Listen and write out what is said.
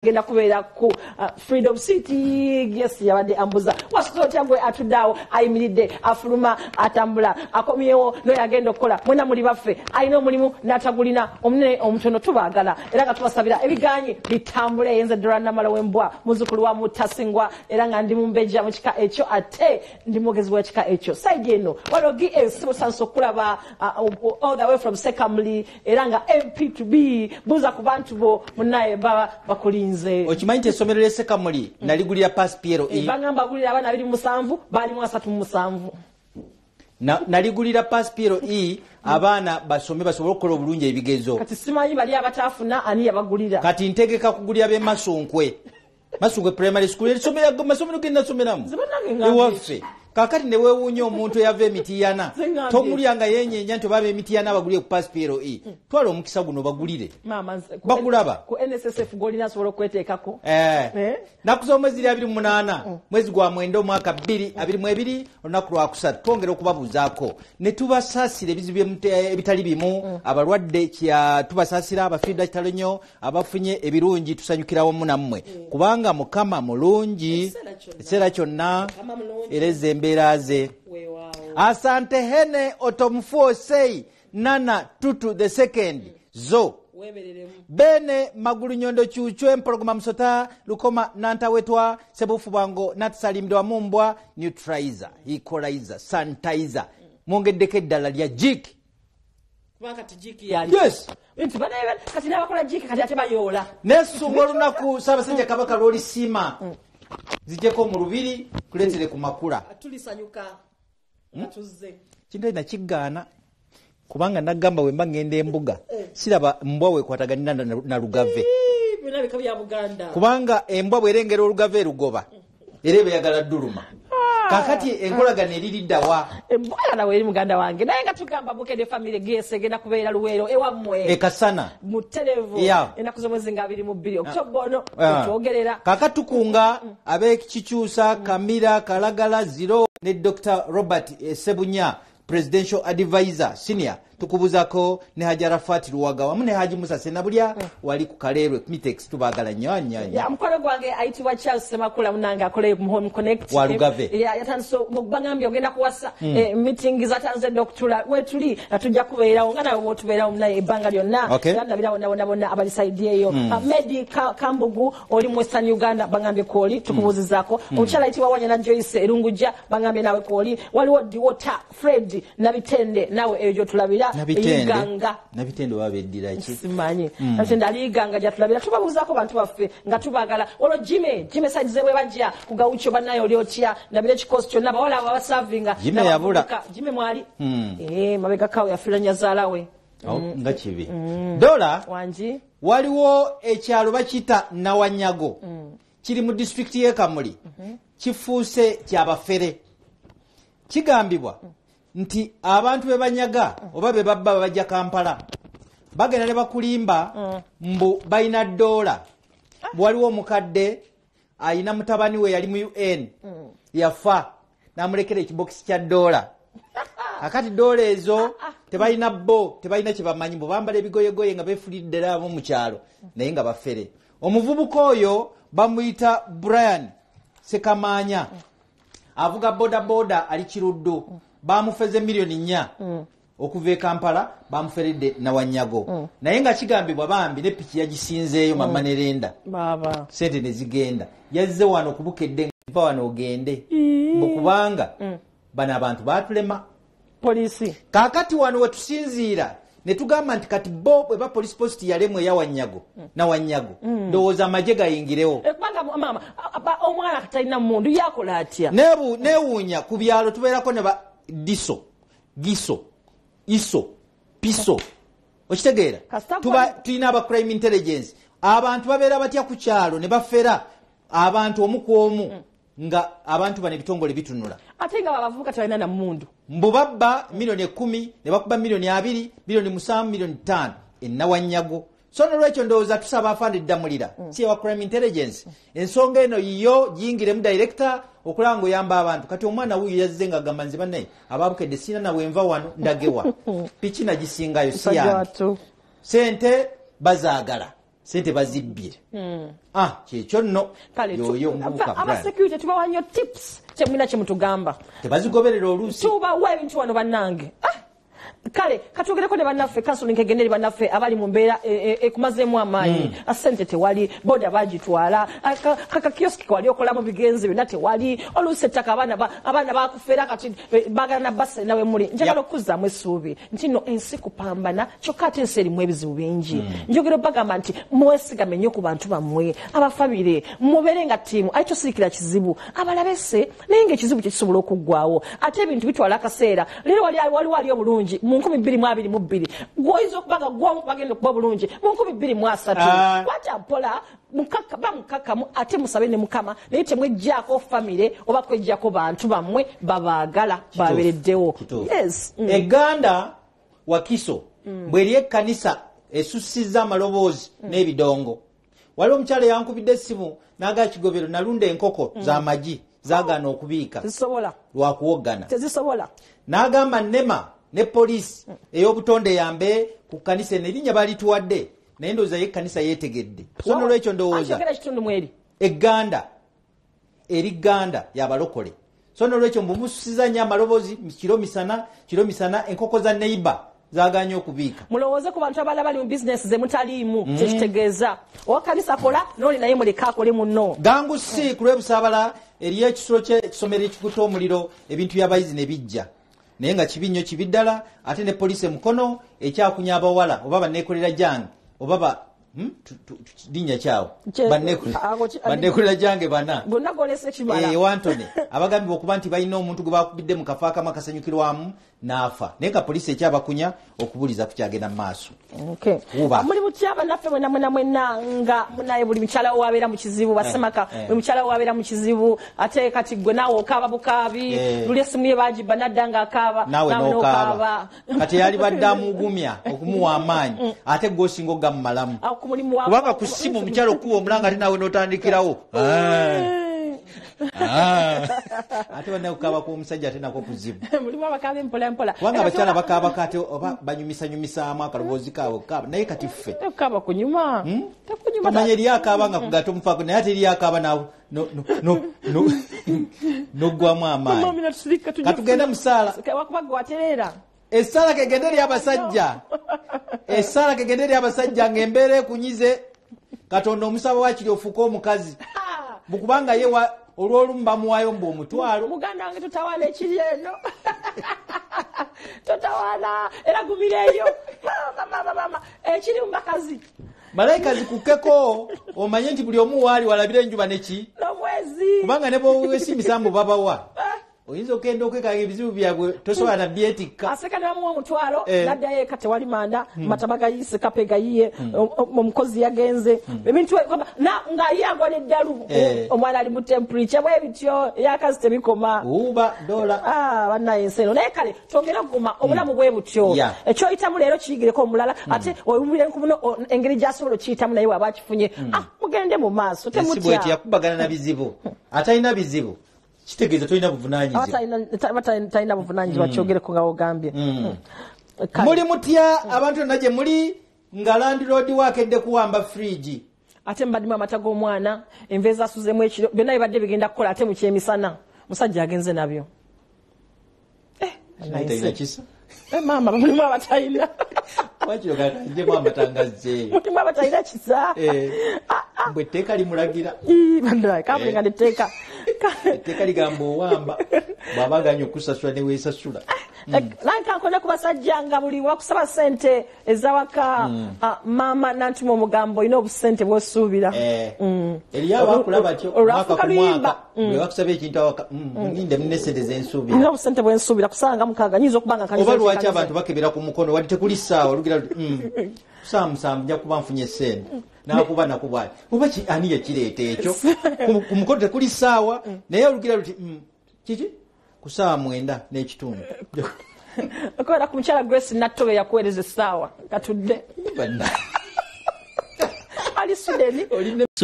Genda kubeera ku Freedom City. Yes, yabadde ambuza wasuza otya gwe atudde awo, ayimiridde, afuluma, atambula, akomyewo, noyo agenda okukola. Mwena muli baffe, alina omulimu n'atagulina, omunene, omutono, tubaagala era nga tubasabira ebiganyi bitambule. Yenze Dora Namala w'embwa, muzzukulu wa Mutasingwa, era nga ndi mumbejja mu kika ekyo, ate ndi mwogezi w'ekika ekyo. Side eno waliwo gs busansa okulaba all the way from Sekamuli, era nga MP to be. Buuza ku bantu bo munaye baba bakulinze. Okimanyi nti essomero ly'esekamuli naligulira pass PLE? Bagamba agulira abaana 27, baalimu 37. Naligulira pass PLE abaana basome basobole okukola obulungi ebigezo. Kati simanyi bali abataafuna ani yabagulira. Kati ntegeka kugulira b'e Masunkwe, Masunkwe Primary School, erisomero masomero ge nasomeramu. Nze bannange ngambye. Ewaffe. Kakati ne weewuunya omuntu eyava Emitiyana Nze ngambye. tomulya nga yenyeenya nti oba ab'Emitiyana abagulire ku pass PLE. Twala omukisa guno bagulire. Maama Bakulaba. Ku NSSF gwolina asobola okweteekako. Eh. Eh? Naku z'omwezi ziri 28 mwezi gwa 9 omwaka 2022, olunaku lwakusatu, twongera okubabuuzaako ne tubasaasira ebizibu ebitali bimu. Abalwadde tubasaasira, abafiirwa kitalo nnyo, abafunye ebirungi tusanyukira wamu nammwe, kubanga Mukama mulungi Ekiseera kyonna. Ekiseera kyonna. Mukama mulungi. Era ezza embeera ze. Weewaawo. Asantehene Otumfuo Osei Nana Tutu the Second zo. Weebereremu. Bene Magulunyondo Kyucwe Mpologoma Musota Lukoma Nantawetwa Sebufu Bwango Natsalimbwa Mumbwa neutralizer, equalizer, sanitizer, mwongeddeko eddala lya Jik. Kubanga kati Jik yali nti kati n'abakola Jik kati ate bayoola. Nesunga olunaku Ssaabasajja Kabaka lw'olisiima zijjeko mu lubiri kuleetere ku makula. Tulisanyuka nga tuzze. Kintu alina kigaana kubanga nagamba bwe mba ngenda embuga siraba mbwa weekwataganira na lugave. Ii, byonna bika bya Buganda. Kubanga embwa bwerengera olugave erugoba, era eba eyagala dduluma. Kakati enkolagano eririddawa? Embwa nawe eri muganda wange, naye nga tugamba Bukedde Family gs egenda kubeera Luweero ewammwe. Ekasana. Mu terevu ennaku z'omwezi nga 22 Okutoba ono otwogerera. Kakati tukunga ab'ekikyusa Kamira Kalagala Ziro ne Dr Robert Sebunya, presidential advisor senior. Tukubuuzako ne Haji Arafat Luwaga wamu ne Haji Musa Senabulya wali ku Kaleerwe Mitex. Tubaagala nnyo nnyo nnyo. Ya, mukwano gwange ayitibwa Charles Semakula munange akola mu Home Connect. Walugave. Ya, yatandise bagambye ogenda kuwasa. Meeting zatanze dda okutula wetuli nga tujja kubeerawo nga nawe wotubeerawo munaye ebbanga lyonna. Era ndabirawo nabona bonna abali side eyo. Medi Kambugu oli mu Western Uganda, bagambye kwoli tukubuuzizaako. Omukyala ayitibwa Wanyana Joyce Erungujja, bagambye nawe kwoli. Waliwo Diwata Fred Nabitende, nawe eyo gyotulabira. Nabitende. Iganga. Nabitende oba beddira ki? Simanyi. Nabitende aliganga gyatulabira. Tubabuuzaako bantu baffe nga tubaagala. Olwo Jime Jime side zebwe bajja ku Gawucho, bannaye oli otya? Ndabira ekikosi kyonna, abawala abo abasavinga. Jime yabula. Jime mwali. Mabega kawe yafiira nnyazaala we. Oh, nga kibi dola. Wangi. Waliwo ekyalo bakiyita Nawanyago, kiri mu disitulikiti y'e Kamuli, kifuuse kyabafere. Kigambibwa nti abantu be banyaga oba be babba babajja Kampala, bagenda ne bakulimba mbu balina ddoola. Waliwo omukadde ayina mutabani we yali mu UN, yafa n'amulekera ekibokisi kya ddoola. Akati ddoola ezo tebalina, bo tebalina kye bamanyi, bwe bambala ebigoyegoye nga beefulidde ddala abo mu kyalo, naye nga bafere. Omuvubuka oyo bamuyita Brian Sekamaanya, avuga bodaboda, ali Kiruddu. Bamufeze 4 miliyoni okuva e Kampala, bamuferedde Nawanyago, naye nga kigambibwa bambi ne piki yagisinzeeyo mama nerenda. Baaba. Sente ne zigenda. Yazze wano kubukedde va wano ogende mbu kubanga bano abantu batulema. Poliisi. Kaakati wano wetusinziira ne tugamba nti kati bo bwe ba police post yalemwa eyawanyago Nawanyago, ndowooza amagye gayingirewo. Kubanga maama omwana katalina mundu yakola atya? Neewuunya ku byalo tubeerako ne ba diso, giso, iso, piso, okitegeera? Tulina aba crime intelligence. Abantu babeera batya ku kyalo ne bafera abantu omu ku omu nga abantu bano ebitongole bitunula? Ate nga abavubuka tebalina na mundu. Mbu babba 10 miliyoni, ne bakuba 20 miliyoni, 7 miliyoni, 5 miliyoni enawanyago. So nolwekyo ndowooza tusaba afande Ddamulira, si ewa crime intelligence, ensonga eno yiyo giyingiremu director okulaba nga oyamba abantu. Kati omwana wuuyo yazze nga agamba nze bannaye ababukedde sina nawenva wano ndagewa piki nagisingayo si Musajja yange. wattu. Sente bazaagala. Sente bazibbye. Kyekyo nno. Yoyo omuvubuka Brian. Abasecurity tubawa nnyo tips, temulina kye mutugamba. Tebazigoberera oluusi. Tubawa ebintu wano bannange. Kale katugereko ne bannaffe counseling egende eri bannaffe abali mu mbeera ekumazeemu amaanyi. Sente tewali, boda bagitwala, kakakioski wali okolamu bigenze byonna tewali, oluusi ettaka abaana bakufera kati baagala na basa nawe muli. Njagala okuzzaamu essuubi nti nno ensi kupambana, kyokka ate ensi erimu ebizibu bingi. Njogera obagamba nti mwesigame nnyo ku bantu bammwe, abafamire, mubeere nga ttiimu, ate tosirikira kizibu, abalabese naye ng'ekizibu kye kisobola okuggwawo. Ate ebintu bitwala akaseera. Leero waliwo ali obulungi mu 2022, gwoyinza okuba nga gwomu bagenda okuba bulungi mu 2023. Kwata mpola, bamukakamu ate musabe ne Mukama, naye temweggyako famire oba kweggyako bantu bammwe babaagala babeereddewo. Yes. Eganda Wakiso bw'eri ekkanisa esussizza amaloboozi n'ebidongo. Waliwo omukyala yankubidde essimu n'agaa Kigobero nalunda enkoko z'amagi zaagaana okubiika. Tezisobola. Lwakuwoggana. Tezisobola. N'agamba NEMA ne poliisi ey'obutonde yambe ku kkanisa eno, erinnya balituwadde naye ndowooza ye ekkanisa yeetegedde. So nolwekyo ndowooza Egganda eri Gganda y'abalokole. So nolwekyo mbumususiza nnyo amaloboozi kiro misana enkoko za neighbor zaagaanye okubiika. Mulowooze ku bantu abalala bali mu bizinesi ze mutaliimu, kyekitegeeza owa kanisa kola n'oli naye muleke akole munno. Gangu si ku lw'Ebusaabala eriyo ekisulo ky'ekisomero ekikutte omuliro, ebintu by'abayizi ne bijja, naye nga kibi nnyo, kibi ddala. Ate ne poliisi emukono ekyakunya abawala oba banneekolera jange oba ba linnya kyawo banneekolera jange bana gonna golese ekibala Wantone abagambibwa okuba nti balina omuntu gwe bakubidde mu kafo akamu akasanyukirwamu n'afa, naye nga poliisi ekyabakunya okubuuliza ku kyagenda mu maaso. Muli mutya bannaffe mwena mwena mwenna, nga munaye buli mukyala wo wabeera mu kizibu, basemaka buli mukyala wo wabeera mu kizibu, ate kati gwe naawe okaaba bukaabi, luli essimu ye bagibba nadda ng'akaaba naawe n'okaaba. Kati yali badde amugumya okumuwa amaanyi, ate gwe osinga ogamumalamu kubanga ku ssimu omukyala okuwa omulanga ate naawe n'otandikirawo. Ate bannaye okukaaba kw'omusajja ate nakwo kuzibu. Mulimu abakaaba empola mpola. Kubanga abakyala bakaabako ate oba banyumisanyumisaamu akaloboozi kaabwe okukaaba, naye kati ffe okukaaba kunyuma. Tomanya eriyo akaaba nga kugatta omufaako, naye ate eriyo akaaba n'oggwamu amaanyi. Katugende mu ssaala. Wakuba gwe watereera. Essaala kegende eri abasajja. Essaala kegende eri abasajja ng'embeera ekunyize. Katonda omusaba wakiri ofuuke omukazi. Bukubanga ye olw'olumu bamuwaayo mbu omutwalo. Muganda wange totawaana ekiri eno. Totawaana era gumireeyo. Mama ekiri mu bakazi. Malayika zikukkeko omanye nti buli omu waali walabira enjuba neki? N'omwezi. Kubanga ne bw'owesiimisa mbu babawa. Oyinza okugenda okwekanga ebizibu byabwe tosobola na byetikka. Aseka ne bamuwa omutwalo n'addayo eka tewali manda, mataba gayiise, kape gayiye, omukozi yagenze. Ebintu nga ye agwa n'eddalu, omwana ali mu temperature bwe bityo, eyakazi tebikoma. Uba dola. Bannaye ensi eno. Naye kale twongere okuguma obulamu bwe butyo. Ekyoyitamu leero kiyigireko omulala, ate owulire nkubuno engeri gy'asobola okiyitamu naye bw'aba akifunye. Mugende mu maaso, temutya. Ensi bw'eti yakubagana na bizibu. Atalina bizibu kitegeeza tolina buvunaanyizibwa. Talina buvunaanyizibwa, kyogereko nga wogambye. Muli mutya abantu yonna gye muli nga landlord waakedde kuwamba fridge. Ate mbaddemu amata g'omwana, enva ezasuzemu ekiro, byonna bibadde bigenda kukola ate mu kyemisana. Musajja agenze nabyo. Maama mulimu abatalina. Wakiro kanjemu amata ngazze. Mulimu abatalina kisa. Mbwe etteeka limulagira. Bandaye kabulinga etteeka. Etteeka ligamba owamba bw'aba aganye okusasula ne weesasula. Nanka nkone ku basajja nga buli wakusaba ssente ezawaka, maama nantuma omugambo olina obusente bw'osuubira. Eriyo abaakula batyo mwaka ku mwaka bwe bakusaba ekintu awaka, ninde mune ssente zensuubira. Nina obusente bwensuubira kusanga mukaaga nyinza okuba nga oba lwaki abantu bakebera ku mukono wadde tekuli ssaawa olugira luti ssaawa musanvu nja kuba nfunye ssente nakuba nakubwati oba ani yakireeta ekyo ku mukono tekuli ssaawa naye olugira luti kiki ku ssaawa 9:30. Okubeera ku mukyala Grace Nattobe yakuweereza essaawa katudde. Ali Sweden.